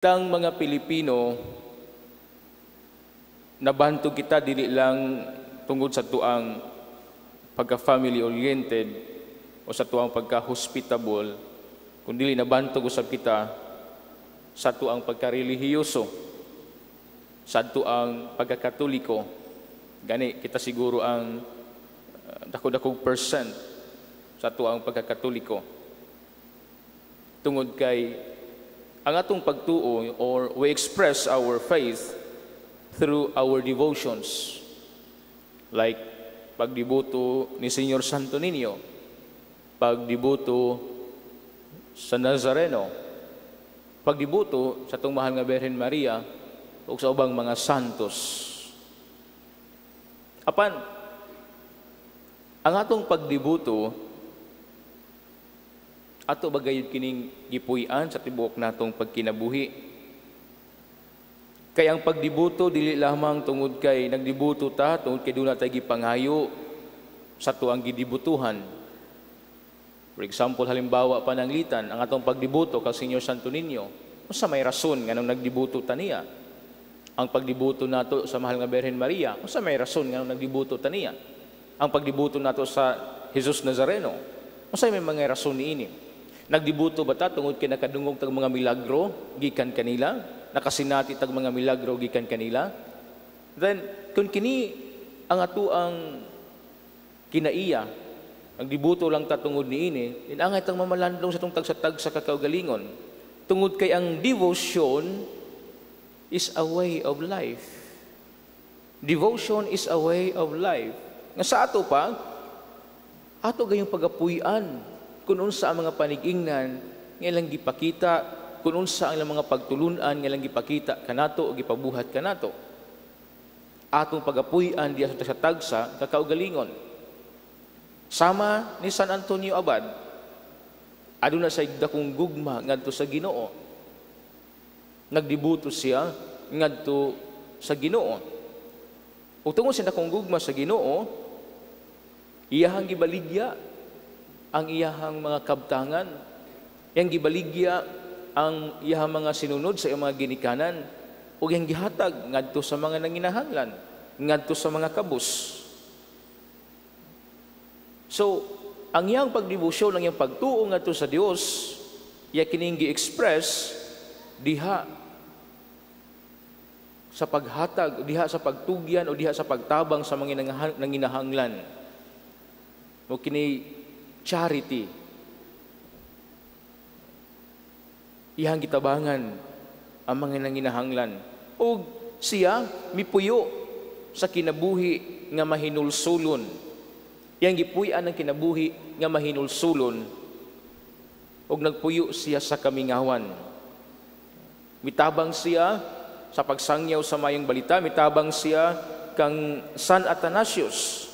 Tang mga Pilipino, nabantog kita dili lang tungod sa tuang pagka-family oriented o sa tuang pagka-hospitable, kundi nabantog usab kita sa tuang pagka-relihiyoso, sa tuang pagkakatoliko. Gani kita siguro ang dako-dakong percent sa tuang pagkakatoliko. Tungod kay ang atong pagtuo or we express our faith through our devotions. Like pagdiboto ni Señor Santo Niño, pagdiboto sa Nazareno, pagdiboto sa atong mahal nga Birhen Maria ug sa ubang mga santos. Apan ang atong pagdiboto, ato ba gayud kining gipuy-an sa tibuok natong pagkinabuhi? Kay ang pagdiboto dili lamang tungod kay nagdiboto ta tungod kay duna tay gipangayo sa tuang gidibotuhan. For example, halimbawa pananglitan ang atong pagdiboto kang Señor Santo Niño, unsa may rason nganong nagdiboto ta niya? Ang pagdiboto nato sa mahal nga Birhen Maria, unsa may rason nganong nagdiboto ta niya? Ang pagdiboto nato sa Jesus Nazareno, unsa may mga rason niini? Nagdiboto ba ta tungod kay nakadungog tag mga milagro gikan kanila? Nakasinati tag mga milagro gikan kanila? Then kung kini ang atuang kinaiya, nagdiboto lang ta tungod niini, angay tang mamalandong sa atong tagsa-tagsa ka kaugalingon. Tungod kay ang devotion is a way of life. Devotion is a way of life. Nga sa ato pa, ato gayong pagapuy-an kung unsa ang mga panigingnan nga ilang gipakita, kung unsa ang ilang mga pagtulunan nga ilang gipakita kanato o gipabuhat kanato. Atong pagapuy-an diya sa tagsa kakaugalingon. Sama ni San Antonio Abad, aduna sa dakong gugma ngadto sa Ginoo. Nagdibuto siya ngadto sa Ginoo. Ug tungod sa dakong gugma sa Ginoo, iyahang gibaligya ang iyahang mga kabtangan, iyang gibaligya ang iyahang mga sinunod sa iyang mga ginikanan, ug iyang gihatag ngadto sa mga nanginahanglan, ngadto sa mga kabus. So, ang iyang pagdebosyon, ang iyang pagtuo ngadto sa Dios, iya kining gi-express diha sa paghatag, diha sa pagtugyan o diha sa pagtabang sa mga nanginahanglan. O kini charity. Iyang gitabangan ang mga nanginahanglan. O siya mipuyo sa kinabuhi nga mahinulsulon. Iyang gipuy-an ang kinabuhi nga mahinulsulon og nagpuyo siya sa kamingawan. Mitabang siya sa pagsangyaw sa mayong balita, mitabang siya kang San Athanasius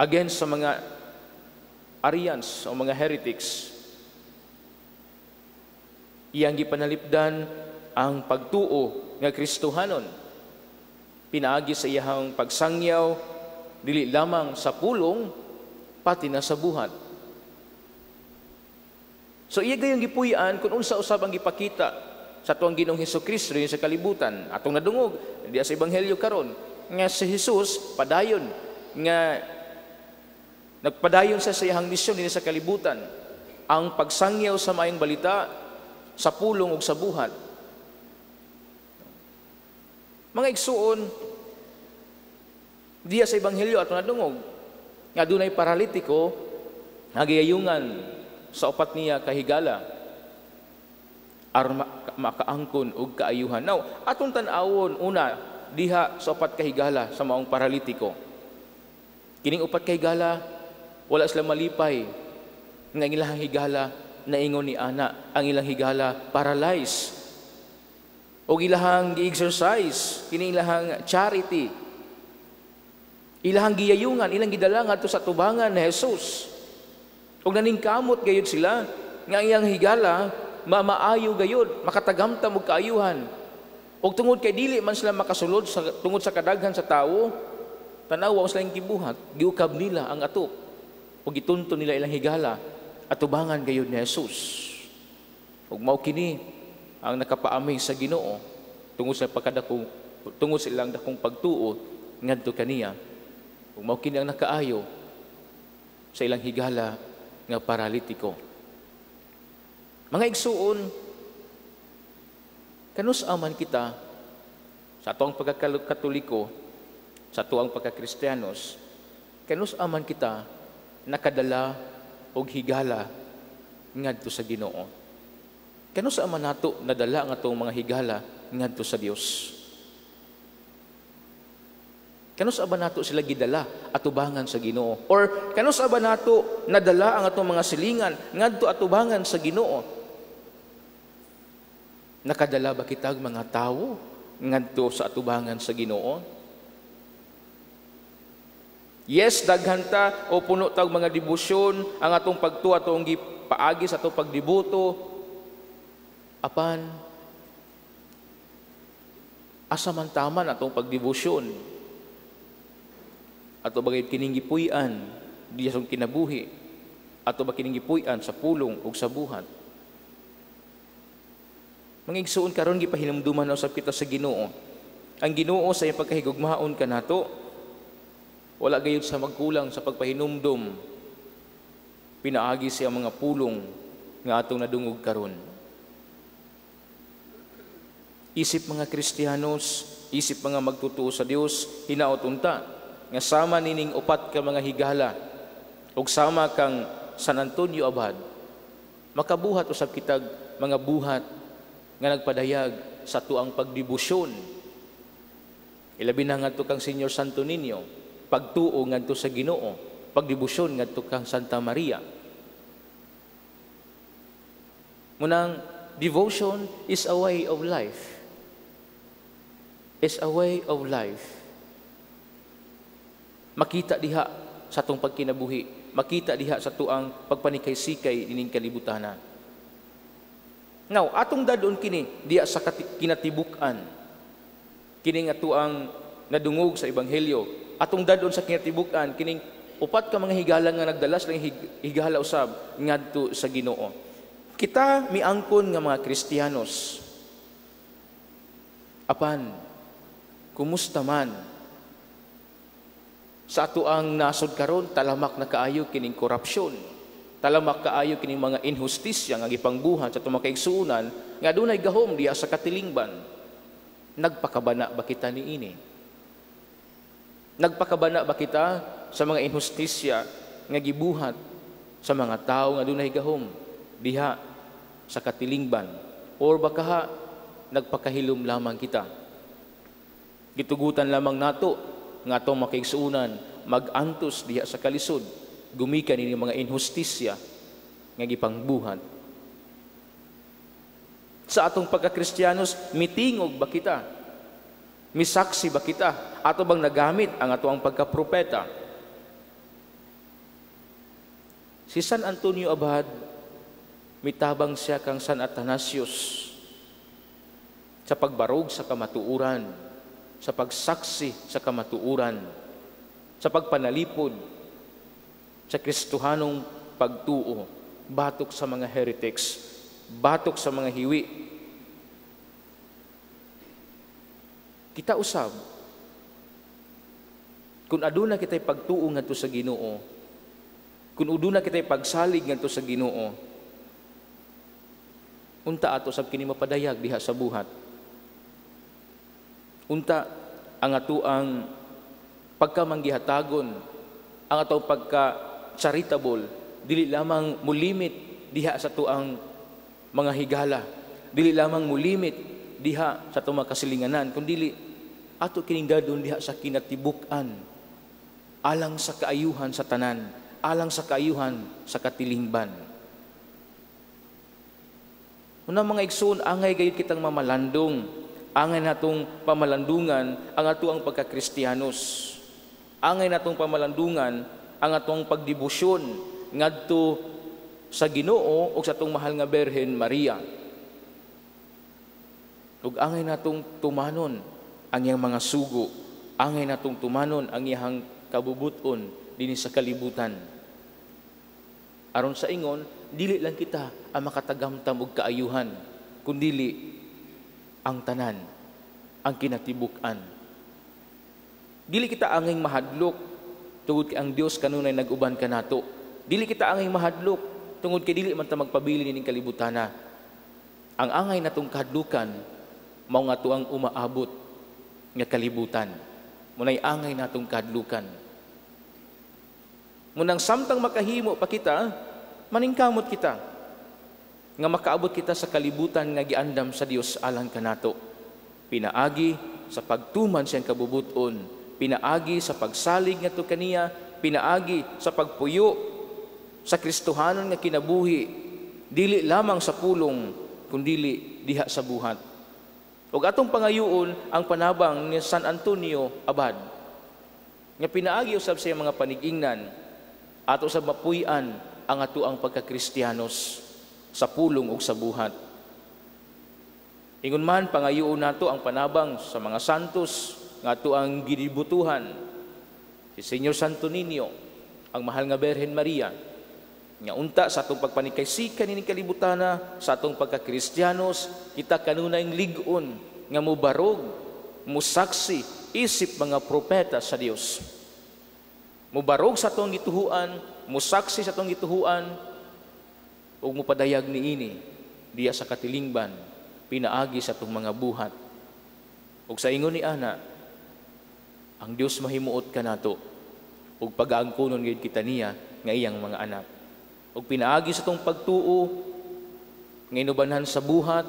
against sa mga Arians o mga heretics. Iyang gipanalipdan ang pagtuo nga Kristohanon. Pinaagi sa iyang pagsangyaw, dili lamang sa pulong, pati na sa buhat. So iya gayong gipuy-an kung unsa usab ang gipakita sa tuang Ginoong Hesukristo dinhi sa kalibutan. Atong nadungog diha sa Ebanghelyo karon nga si Jesus padayon nga nagpadayon sa iyang misyon dinhi sa kalibutan, ang pagsangyaw sa maayong balita sa pulong ug sa buhat. Mga igsuon, diya sa Ebanghelyo ato nadungog nga dunay paralitiko nga giyayungan sa upat niya kahigala aron makaangkon og kaayuhan. Now, atong tan-awon una diha sa upat kahigala sa maong paralitiko. Kining upat kahigala, wala sila malipay nga ang ilang higala naingon ni ana, ang ilang higala paralyzed. Og ilahang gi-exercise, kini ilahang charity. Ilahang giyayungan, ilang gidala ngadto sa tubangan ni Jesus. Og naningkamot gayud sila nga ang iyang higala mamaayo gayud, makatagamtam og kaayuhan. Og tungod kay dili man sila makasulod sa, tungod sa kadaghan sa tawo, tan-awa ang silang gibuhat, giukab nila ang atop o gitunto nila ilang higala atubangan gayud ni Jesus. Ug mao kini ang nakapaamay sa Ginoo tungod sa pagkadakong, tungod sa ilang dakong pagtuo ngadto kaniya. Ug mao kini ang nakaayo sa ilang higala nga paralitiko. Mga igsuon, kanus-a man kita sa atuang pagkakatoliko, sa atuang pagkakristiyanos, kanus-a man kita nakadala og higala ngadto sa Ginoo? Kanus-a man nato nadala ang atong mga higala ngadto sa Dios? Kanus-a ba nato sila gidala atubangan sa Ginoo? Or kanus-a ba nato nadala ang atong mga silingan ngadto atubangan sa Ginoo? Nakadala ba kitag mga tawo ngadto sa atubangan sa Ginoo? Yes, daghan ta o puno tag mga debosyon, ang atong pagtuo atong gipaagi sa atong pagdibuto. Apan asa man taman atong pagdebosyon? Ato ba kining gipuy-an diya sa kinabuhi? Ato ba kining gipuy-an sa pulong ug sa buhat? Mga igsuon, karon gipahinumduman na usab kita sa Ginoo. Ang Ginoo sa iyang pagkahigugmaon kanato, wala gayud sa magkulang sa pagpahinumdum pinaagi siya mga pulong nga atong nadungog karon. Isip mga Kristiyanos, isip mga magtutuo sa Dios, hinaot unta nga sama nining upat ka mga higala ug sama kang San Antonio Abad, makabuhat usab kitag mga buhat nga nagpadayag sa tuang pagdebosyon. Ilabi na ngadto kang Senyor Santo Niño, pagtuo ngadto sa Ginoo, pagdebosyon ngadto kang Santa Maria. Munang devotion is a way of life. Is a way of life. Makita diha sa atong pagkinabuhi, makita diha sa tuang pagpanikay-sikay ining kalibutana. Now, atong dadon kini diha sa kinatibuk-an. Kini nga tuang nadungog sa ebanghelyo, atong dadon sa kinatibuk-an kining upat ka mga higala nga nagdala sa higala usab ngadto sa Ginoo. Kita miangkon nga mga Kristiyanos. Apan kumusta man sa ato ang nasod karon? Talamak na kaayo kining korupsyon. Talamak kaayo kining mga inhustisya nga gipangbuhat sa atong mga kaigsuonan nga adunay gahom diha sa katilingban. Nagpakabana ba kita niini? Nagpakabana ba kita sa mga inhustisya nga gibuhat sa mga tawo nga adunay gahom diha sa katilingban? Or baka nagpakahilom lamang kita? Gitugutan lamang nato nga atong makaigsuonan mag-antos diha sa kalisod gumikan ini mga inhustisya nga gipangbuhat. Sa atong pagkakristiyanos, mitingog ba kita? Misaksi ba kita? Ato bang nagamit ang atoang pagkapropeta? Si San Antonio Abad, mitabang siya kang San Athanasius sa pagbarog sa kamatuoran, sa pagsaksi sa kamatuoran, sa pagpanalipod sa Kristohanong pagtuo, batok sa mga heretics, batok sa mga hiwi. Kita usab, kung aduna kita'y pagtuo ngadto sa Ginoo, kung aduna kita'y pagsalig ngadto sa Ginoo, unta ato sab kini mapadayag diha sa buhat. Unta ang atuang pagkamanggihatagon, ang atong pagka-charitable, dili lamang mulimit diha sa tuang mga higala, dili lamang mulimit diha sa atong mga kasilinganan, kundi ato kining dadon diha sa kinatibuk-an, alang sa kaayuhan sa tanan, alang sa kaayuhan sa katilingban. Una mga igsoon, angay gayud kitang mamalandong, angay natong pamalandungan ang atuang pagkakristiyanos. Angay natong pamalandungan ang atong pagdebosyon ngadto sa Ginoo ug sa atong mahal nga Birhen Maria. Ug angay natong tumanon ang iyang mga sugo, angay natong tumanon ang iyang kabubuton dinhi sa kalibutan. Aron sa ingon, dili lang kita ang makatagamtam og kaayuhan. kundili ang tanan, ang kinatibuk-an. Dili kita angay mahadlok tungod kay ang Dios kanunay nag-uban kanato. Dili kita angay mahadlok tungod kay dili man ta magpabilin ining kalibutana. Ang angay natong kahadlukan mao nga ang umaabot nga kalibutan. Munay angay natong kahadlukan. Munang samtang makahimo pa kita, maningkamot kita nga makaabot kita sa kalibutan nga giandam sa Dios alang kanato. Pinaagi sa pagtuman siyang kabubuton, pinaagi sa pagsalig ngadto kaniya, pinaagi sa pagpuyo sa Kristohanon nga kinabuhi, dili lamang sa pulong kundili diha sa buhat. Ug atong pangayoon ang panabang ni San Antonio Abad nga pinaagi usab sa iyang mga panigingnan, ato sa mapuy-an ang atoang pagkakristiyanos sa pulong ug sa buhat. Ingon man, pangayoon nato ang panabang sa mga santos nga atoang gidibutuhan, si Señor Santo Niño, ang mahal nga Berhen Maria, nga unta sa atong pagpanikaysikan ining kalibutana, sa atong pagkakristiyanos, kita kanunay lig-on nga mubarog, musaksi isip mga propeta sa Dios. Mubarog sa atong gituhuan, musaksi sa atong gituhuan, ug mupadayag niini diya sa katilingban pinaagi sa atong mga buhat. Ug sa ingon ni ana, ang Dios mahimuot kanato ug pagaangkonon gid kita niya nga iyang mga anak. Ug pinaagi sa atong pagtuo nga inubanhan sa buhat,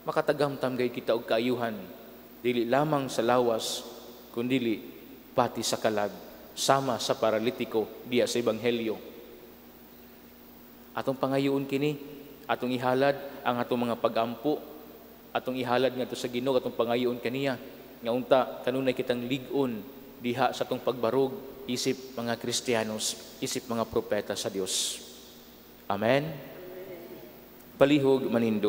makatagamtam gayud kita og kaayuhan, dili lamang sa lawas kundili pati sa kalag, sama sa paralitiko diya sa ebanghelyo. Atong pangayoon kini, atong ihalad ang atong mga pagampo, atong ihalad ngadto sa Ginoo, atong pangayoon kaniya nga unta kanunay kitang lig-on diha sa atong pagbarog isip mga Kristiyanos, isip mga propeta sa Dios. Amen. Palihog manindog.